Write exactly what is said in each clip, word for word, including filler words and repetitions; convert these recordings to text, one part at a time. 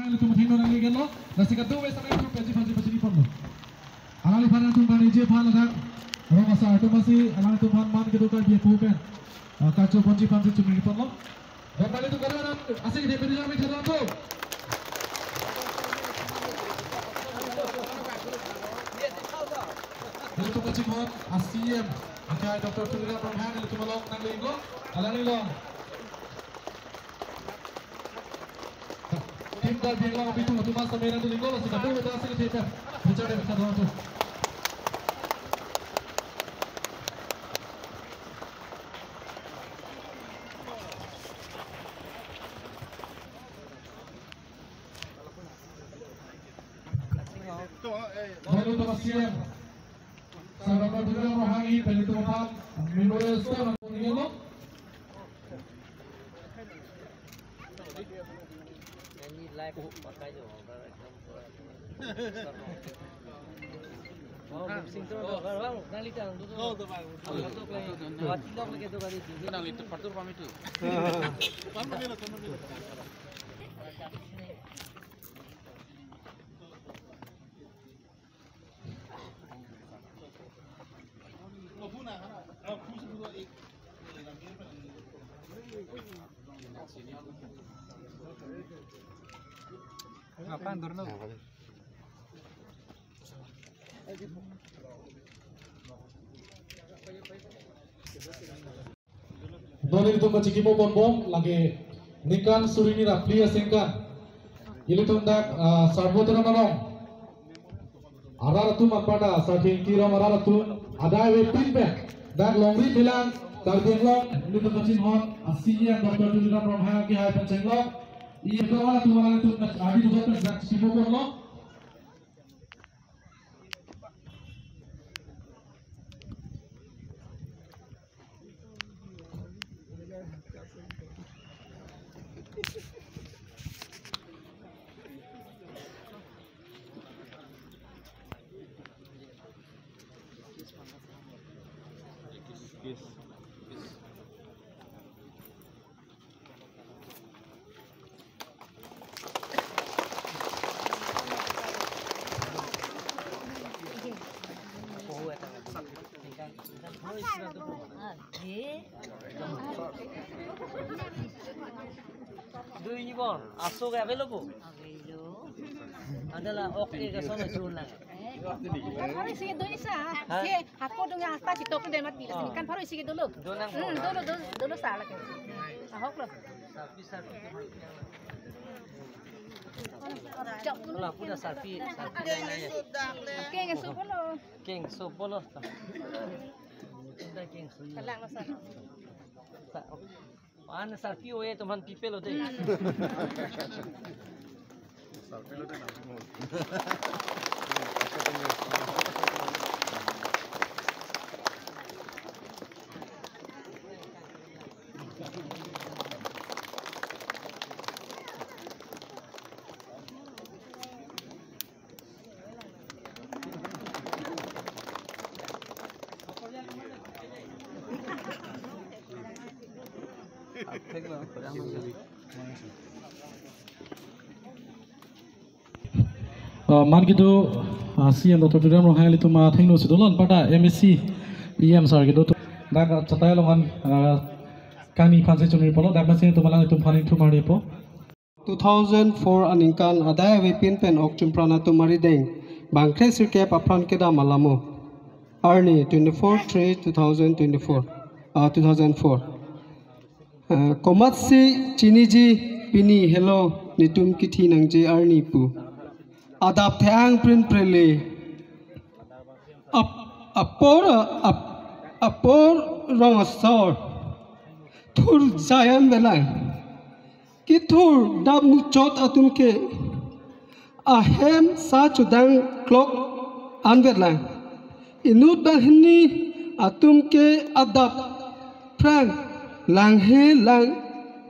Ilitum athengno nangli-iklo, lasi kadokave setame ilitum pensi phansi pachini ponlo. Alangliphan atum kaningje aphan ladak rong asar atum aphansi alanglitum aphan man kedo kar-i pu pen, ah, kacho ponji aphansi chumri ponlo. Bang kali atum kadokave asik de pedi lang mi thadon atum. Ilitum kachinghon a-C E M, akai Doctor Tuliram Ronghang ilitum along nangli-iklo, alanglilong. Team Karbi Anglong apitu atum setame nangli-iklo, lasi kadokave setame asik de pedi. Bichar de bichar atum. Lalu Thomas Siang, Sarabang Duga Rohangi, Pelito Pam, Memorial Stone, Memorial. Non ilitum kachikimo ponbom, lake ningkan suri hini ra phli asengkan ilitum dak, ah, Sarbo Terang along arat atum anparta Sarthengki Rong arat atum adai avepin pen dak longri bilang Karbi Anglong ilitum kachinghon a-C E M Doctor Tuliram Ronghang kehai pen chenglok. Ilitum atum alanglitum adi dujat pen dak chikimo ponlo. Dui ni bor, aso ke avelo ko? Avelo. Adalah oke ke sono chun lang. Kan hari sige dun sa. Ha? Si hako dunga asta chitok de mat pila. Oh. Kan hari sige dolo. Dun lang. Hmm, dolo, dolo, dolo sa lagi. Ahok lo. Sarpi, sarpi. Chap. Wala, pura sarpi, sarpi. Keng so bolo. Keng so bolo. Keng so. Kalang lo sa. Sa. An sarpi oye toman pipelo de. Sarpi lo de na. Uh, man kedo, uh, C E M Doctor Tuliram Ronghang ilitum athengno si dolo, anparta M A C, E M sir kedo atum. Dak, uh, chatai along an, uh, kami aphansi chumri ponlo, dak masi atum alanglitum aphan ingthum ardi po. Two thousand four aningkan adai avepin pen ok chumpran atum arideng bangkre sirkep apran kedam alamo. Arni twenty-four three two thousand twenty-four, ah, two thousand four. Ah, komatsi chiniji pini helo netum kithi nangji arni pu. Adap the-ang prin prele. Ap-, apor, ap-, apor rong asor. Thur jai an velang. Kethur dam muchot atum ke ahem sa chodang klok anvet lang. Inut banghini atum ke adap phrang langhe lang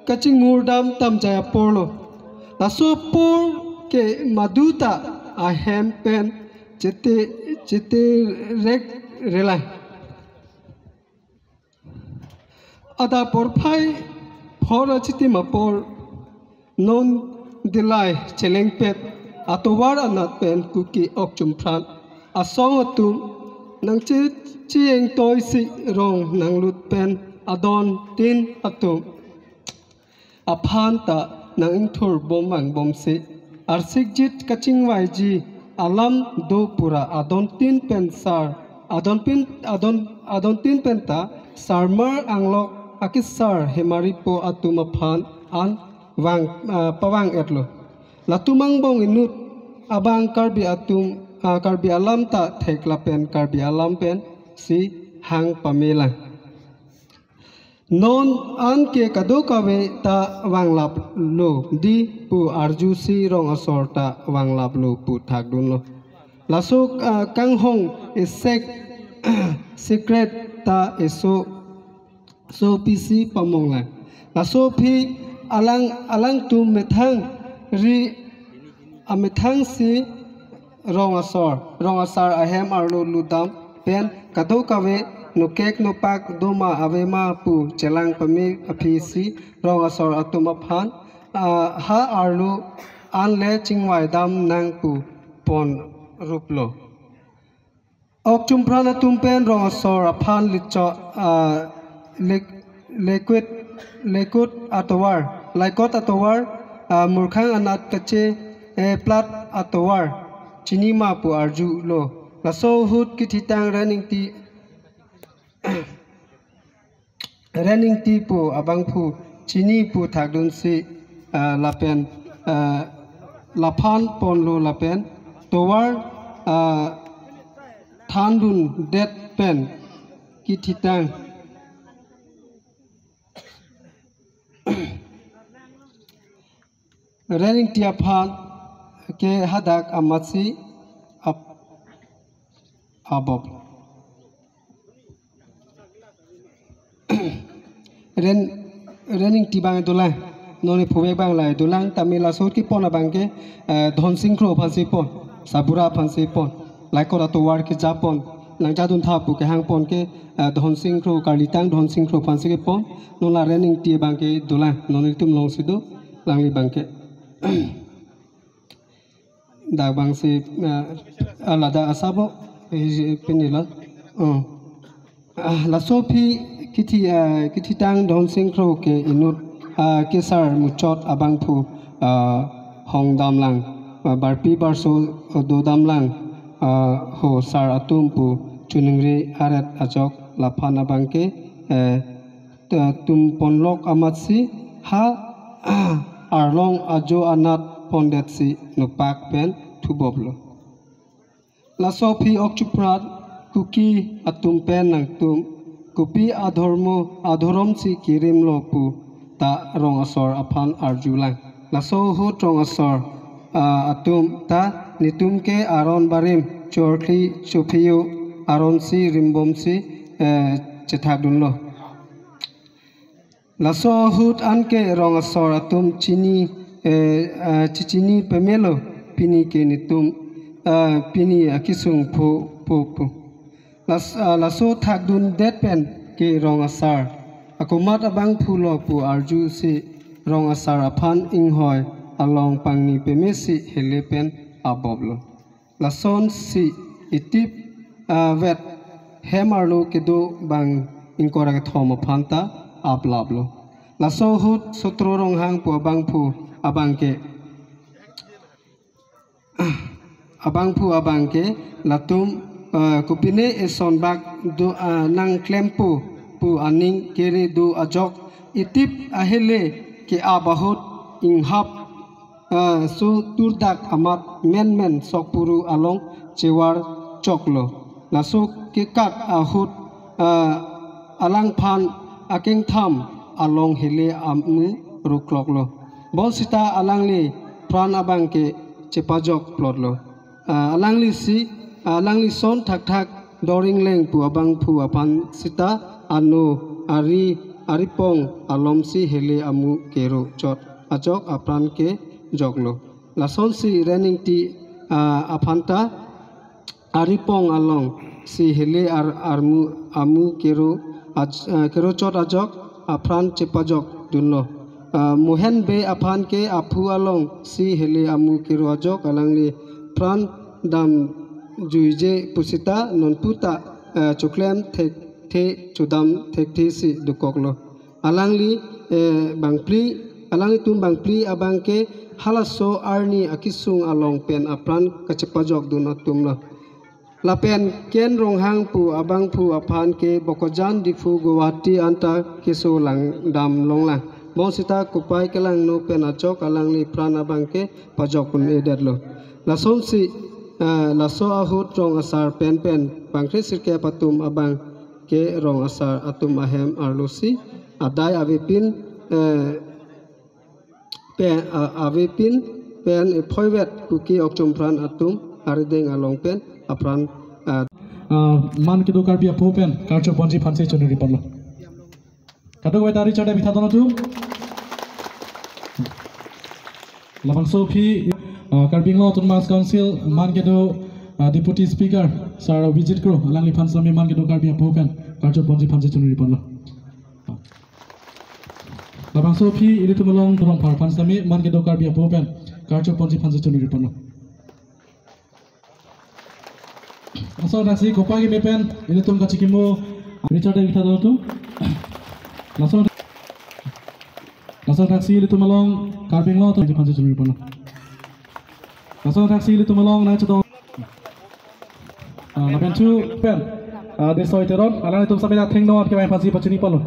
kachingmur dam tam jai apor lo. Laso apor ke maduta ahem pen chete, chete rek relang. Adap porphai phor achitim apor non Dillai chelengpet atovar anat pen Kuki ok chumpran asong atum nangche chengtoi si rong nanglut pen adon tin atum aphan ta nang ingthur bom vang bom si arsikjit kachingvaiji alam do pura adon tin pen sar adon pin adon adon tin pen ta sarmar anglok akisar hemaripo atum aphan an vang ah, pavang etlo. Latum angbong inut abang Karbi atum ah, Karbi alam ta thek lapen Karbi alam pen si hang pamelang. Non an ke kadokave ta vanglaplo di pu arju si rong asor ta vanglaplo pu thakdunlo. Laso ah, kanghong esek secret ta eso so pisi pamonglang. Laso aphi alang alangtum methang ri amethang si rong asor, rong asar ahem arlo ludam pen kadokave nokek nopak doma avema pu chelang pame aphi si rong asor atum aphan ah, ha arlo anle chingvaidam nang pu pon ruplo. Ok chumpran atum pen rong asor aphan licho ah, lek- lekut lekut atovar, laikot atovar ah, murkhang anat kache eh, plat atovar chinima pu arjulo. Laso ahut kithitang Ren Ingti Ren Ingti pu abangphu chini pu thakdun si ah, lapen ah, laphan ponlo lapen tovar ah, thandun det pen kithitang Ren Ingti aphan ke hadak amatsi ap abop. Ren Ren Ingti abang dolang, non ni phuwe abang lai dolang, tame laso ahut kepon abang ke eh, Dhonsing Kro aphan si pon, Sabura aphan si pon, laikot atovar ke japon, nang jadun tha pu kehang pon ke eh, Dhonsing Kro, karlitang Dhonsing Kro aphan si kepon, non la Ren Ingti abang ke dolang, non ilitum along si do, alangli abang ke. Dak abang si ah, alada asabo eh, pini la. Oh. Ah, laso aphi kithi ah, kithitang Dhonsing Kro ke inut ah, kesar muchot abangphu ah, hong damlang ah, barpi barso do damlang ah, ho sar atum pu chuningri aret ajok laphan abang ke eh, ta- tum ponlok amatsi ha arlong ajo anat pondetsi nopak pen thuboplo. Laso aphi ok chuprat Kuki atum pen nangtum kopi adhormo adhorom si kirimlo pu ta rong asor aphan arjulang. Laso ahut rong asor ah, atum ta netum ke aron barim chorkli chophiyo aron si rimbom si eh, chethakdunlo. Laso ahut anke rong asor atum chini eh, eh, chichini pamelo pini ke netum eh, pini akisung pho pho pho. Las, ah, laso thakdun det pen ke rong asar akomat abangphu lo pu arju si rong asar aphan inghoi along pangni peme si hele pen aboplo. Lason si itip ah, vet hem arlo kedo bang ingkoi ra kethom aphan ta aplaplo. Laso ahut Sotro Ronghang pu abangphu abang ke abangphu abang ke latum ah, kopine eson bak do ah, nangklempo pu aning kere do ajok itip ahele ke-ap ahut inghap ah, so turdak amat menmen sokpuru along chevar choklo. Laso kekat ahut ah, alangphan akengtham along hele amu rukloklo. Bonsita alangli pran abang ke chepajok plotlo. Ah, alangli si, ah, alangli son thakthak Doringleng pu abangphu aphan sita ano ari aripong alom si hele amu kero chot ajok apran kejoklo. Lasonsi Ren Ingti ah, aphan ta aripong along si hele ar armu amu kero aj, ah, kero chot ajok apran chepajok dunlo. ah, Mohen Bey aphan ke aphu alongsi hele amu kiro ajok alangli pran damjuije pusita nonputa, ah, choklem thekthe chodam thekthesi dokoklo. Alangli, eh, bangphli, alanglitum bangphli abang ke halaso arni akesung along pen apran kachepajokdun atumlo. Lapen Ken Ronghang pu abangphu aphan ke Bokajan, Diphu, Guwahati anta keso langdam longlang. Bonsita kopai kelangno pen ajok alangli pran abang ke pajok un-edetlo. Lasonsi, eh, laso ahut rong asar penpen bangkre sirkep atum abang ke rong asar atum ahem arlosi adai avepin, eh, pen, a-, avepin pen ephoivet Kuki Okchom pran atum arideng along pen apran, ah, Ah, man kedo Karbi aphu pen karcho ponji aphansi choningri ponlo. Kadokave ta richard abitha dono tu. Labangso aphi, ah, Karbi Anglong Autonomous Council man kedo, ah, Deputy Speaker Sir Abhijit Kro alangliphan sami man kedo Karbi aphu pen karcho ponji aphansi choningri ponlo. Labangso aphi ilitum along Dorongphar aphan sami man kedo Karbi aphu pen karcho ponji aphansi choningri ponlo. Laso thaksi kopai keme pen ilitum kachikimo Richard David Thadon atum. Laso, laso thaksi ilitum along Karbi Anglong atum aphansi choningri ponlo. Laso thaksi ilitum along nangchetong, ah, lapen chu pen, ah, Desoi Teron, alanglitum sami dak thengno an kevang aphansi pachini ponlo.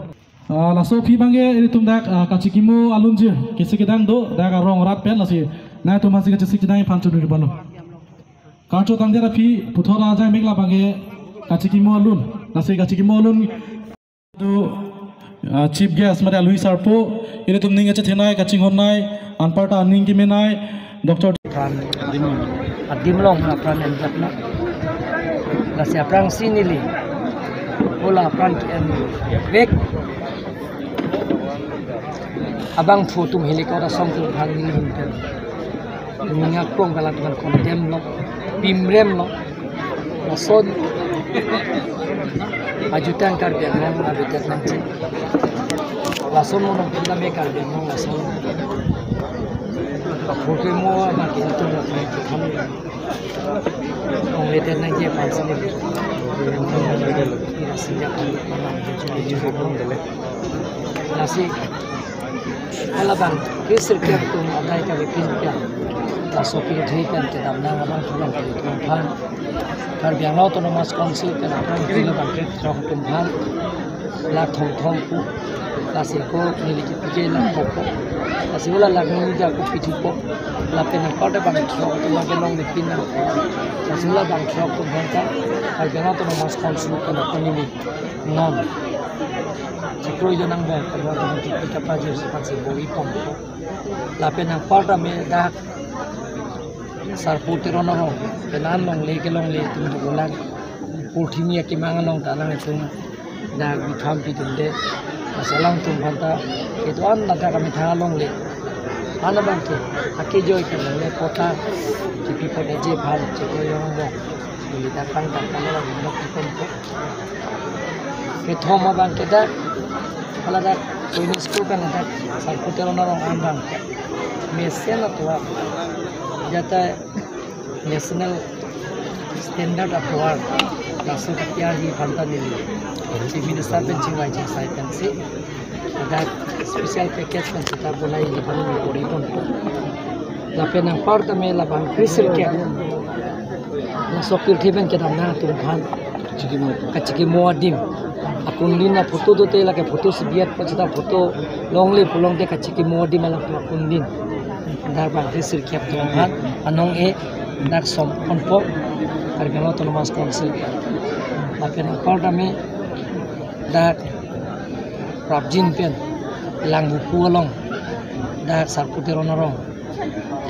Ah, laso aphi abang ke ilitum dak, ah, kachikimo alunjir kesi kedang do, dak arong rat pen lasi nangtum aphansi kachesik chedang aphan choningri ponlo. Karcho tangdet aphi puthot ajai mek labang ke kachikimo alun. Lasi kachikimo alun do, ah, chief guest mate alui sarpo, ilitum ning kachethenei kachinghonnei, anparta aning kemenei, Doctor Apran adim, adim along apran enjak na. Lasi aphrangsi neli hala apran ke-envek abangphu atum helicopter asong atum aphan neli him pen ning akrong kalat aphan condemn lo, pimrem lo. Lason ajutang Karbi Anglong abidak nangji. Lason mono pila me Karbi Anglong lason. Aphu kemo ma kintu lo me kitham. Ong leter nangji aphansi neli. Ira sinja aphan mana nangji. Lasi hala abang kre sirkep atum adai kavepin pen, laso pirthe pen kedam nang abangphu abangphi atum aphan, Karbi Anglong Autonomous Council pen aphrangsi labang kre throk atum aphan, lakh thomthom pu, lasi ako neli kipi ke lakh koko, lasi hala lakh hini ako pithupo, lapen anparta bang throk atum abang ke longlepin nang, lasi hala bang throk atum aphan ta Karbi Anglong Autonomous Council pen ako neli non chikroijo nangbong, Karbi Anglong Autonomous Council kapajirsi aphansi bor-i pon. Lapen anparta me dak Sarpo Teron arong pen an longle kelongle atum dolang, purthimi akemang along ta nangtum dak bitham pidunde. Lasi alangtum aphan ta kedo-an ladak amethang alongle, an abang ke akejoi kelongle pota kipi pota je aphan chikroijo nangbong. Neli dak pangdak kalang nok kipen po. Kethom abang ke dak, hala dak Soini School pen dak Sarpo Teron arong an abang ke mesen atovar, jata national standard atovar, laso katia hi aphan ta neli Chief Minister pen chingvai chingsai pensi dak special package pen seta bolai ji aphan neli bor-i pon. Lapen anparta me labang kre sirkep laso pirthe pen kedam nang atum aphan kachikimo adim akundin aphoto dote, lake photo si biat pachita photo longle pulote kachikimo adim alangtum akundin. Dak bang kre sirkep atum aphan anong-e dak som ponpo Karbi Anglong Autonomous Council. Lapen anparta me dak prapjin pen Langvoku along dak Sarpo Teron arong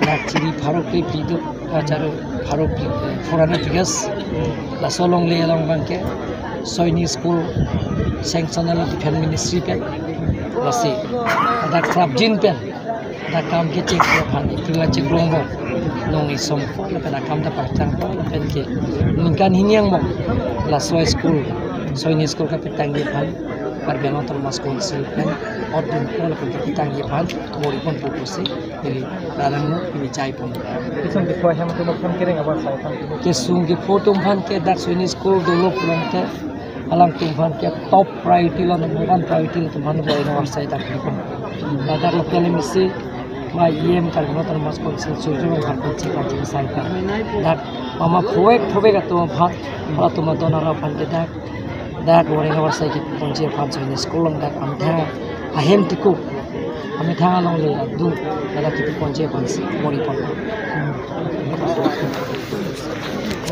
dak chiri pharo kre phli do, ah, charo pharo kre, eh, four hundred bighas. Laso longle along abang ke Soini School sanction alo Defence Ministry pen. Lasi dak prapjin pen dak kam kechek aphan iprila chekrong bo nong isom ko lapen akam ta pachang ko lapen ke ningkan hini angbong laso school, Soini School kapetangji aphan Karbi Anglong Autonomous Council pen otdin pol pen ketangji aphan bor-i ponpo pusi neli ralangno pini chai pon. Kesung kepho ahem atum aphan kereng avarsai aphan. Kesung kepho atum aphan ke dak Sainik School dolo pulote alangtum aphan ke top priority lo, number one priority lo atum aphan bor-i avarsai dak pon. Ladak local M A C ma E M Karbi Anglong Autonomous Council Surjya Rongphar aphan chepachini sai ta. Dak mama phovek phovek atum aphan, halatum adon arlo aphan ke dak, dak bor-i avarsai keponji aphan Sainik School along dak amethang ahem tiko, amethang alongle adu, dak keponji aphansi bor-i pon.